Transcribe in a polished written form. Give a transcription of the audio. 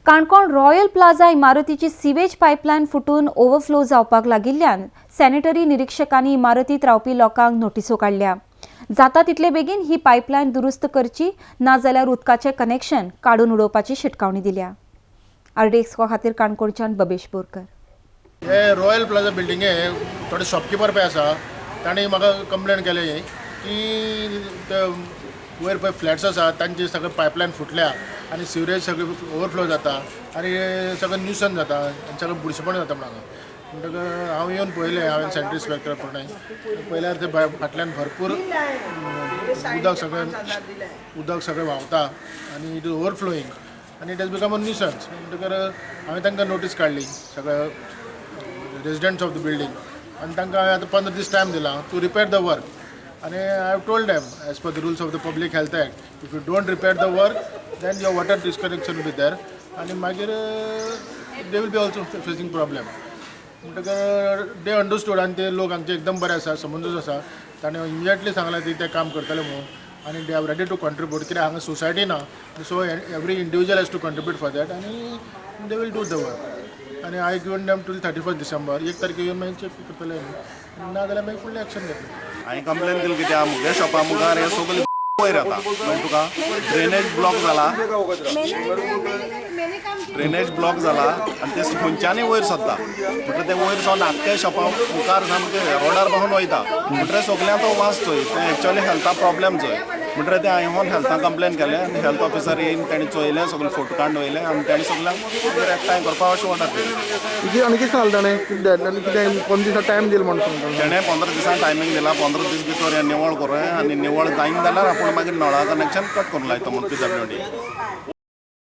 Canacona royal plaza इमारतीची sewage pipeline फुटून overflow जावपाक लागिल्ल्यान सॅनिटरी निरीक्षकांनी इमारतीत रावपी लोकांक नोटिसो काडल्या. जाता तितले बेगीन ही पायपलायन दुरुस्त करची, नाजाल्यार उदकाचें कनेक्शन काडून उडोवपाची शिटकावणी दिल्या. आरडीएक्स खातीर काणकोणच्यान बबेश बोरकर. हे रॉयल प्लाझा बिल्डिंगे थोडे शॉपकिपर पळय आसा, तांणी म्हाका कंप्लेन केली की ते वयर पळय फ्लॅट्स आसा, तांची सगळे पायपलायन फुटल्या आनी सिवरेज सगळे ओवरफ्लो जाता आनी सगळें न्युसन जाता आनी सगळें बुरशेपण जाता म्हणून हांगा. म्हणटकर हांव येवन पळयलें, हांवें सॅनिटरी इन्स्पेक्टर प्रमाणे पळयल्यार ते फाटल्यान भरपूर उदक, सगळें उदक सगळें व्हांवता आनी it is overflowing आनी it has become a nuisance. म्हणटकर हांवें तांकां नोटीस काडली सगळे रेजिडंट्स ऑफ the building आनी तांकां हांवें आतां 15 दीस टायम दिला टू रिपेर the work. आनी I have told them, as per the rules of the Public Health Act, if you don't repair the work, then your water disconnection be there आनी मागीर they will be also facing problem. म्हणटकर they understood आनी ते लोक आमचे एकदम बरे आसा, समजूच आसा. ताणें इमिजिएटली सांगलें की ते काम करतले म्हणून आनी they are ready to contribute, कित्याक हांगा सोसायटी ना, so every individual has to contribute for that आनी they will do the work. आनी I given them till 31 December. 1 तारखेक येवन मागीर चॅक करतले आमी, ना जाल्यार मागीर फुडलें एक्शन घेतले. हांवें कंप्लेन केली कित्याक मुगे शॉपा मुखार हे सगळे वयर येता. मागीर तुका ड्रेनेज ब्लॉक जाला, ड्रेनेज ब्लॉक जाला आनी ते खंयच्यानूय वयर सरता. म्हटल्यार ते वयर सावन आख्खे शॉपा मुखार सामके रोडार पासून वयता. म्हणटकीर सगल्यांक तो वास चोय, ते एक्चुअली हेल्था प्रॉब्लेम चोय. म्हणटकीर ते हांवें हेल्थाक कंप्लेन केलें आनी हेल्थ ऑफिसर येवन तेणी चोयलें, सगळे फोटो काडून वयले आनी तेणी सगल्यांक मागीर एकठांय करपाक अशें ऑर्डर दिली. कितें आनी कितें सांगलें ताणें? कितें कितें 15 दिसा टायम दिलो म्हणून सांगता? तेणें 15 दिसां टायमींग दिला. 15 दीस भितर हें निवळ करूं आनी निवळ जायना जाल्यार आपूण मागीर नळा कनेक्शन कट करूंक लायता म्हूण पीडब्ल्यूडी.